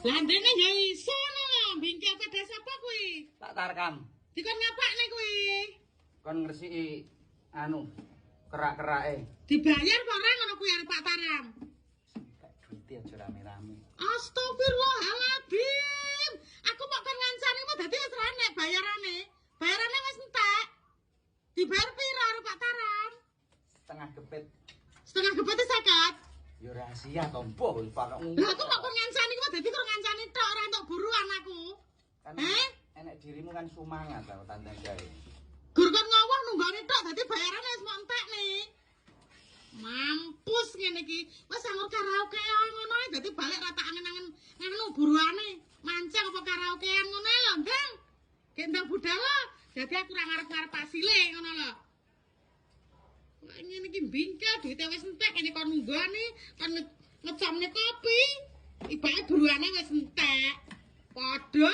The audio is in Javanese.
Lah ndene ya iso no lho, bingkel pada sapa kuwi? Tak tarkam. Dikon ngapakne kuwi? Kon ngresiki anu kerak-kerake. Dibayar apa ora ngono kuwi arep Pak Taram? Gak duite aja rame-rame. Astagfirullahaladzim. Aku mau kon ngancani mau dadi wis ra enek bayarane. Bayarane wis entek. Dibayar piro arep Pak Taram? Setengah gepit. Setengah gepet 50. Ya rahasia to, mbuh Pak. Lah aku mau kon ngancani kuwi dadi kur ngancani tok ora entuk buruan aku. Kan Eh? enek dirimu kan sumangat tau tandang gawe. Gur kon ngowah nunggone tok dadi bayarane wis mau entek nih. Mampus ngene iki. Wis anggur karaoke ngono ae dadi balik ra tak angen-angen nganu buruane. Mancang apa karaokean ngono ae lho, Ndang. Gendang budal lho. Dadi aku ora ngarep-ngarep asile ngono lho. Lah ngene iki bingkel duite wis entek kene kon nunggone, kon ngecamne kopi. Ibake buruane wis entek. Padha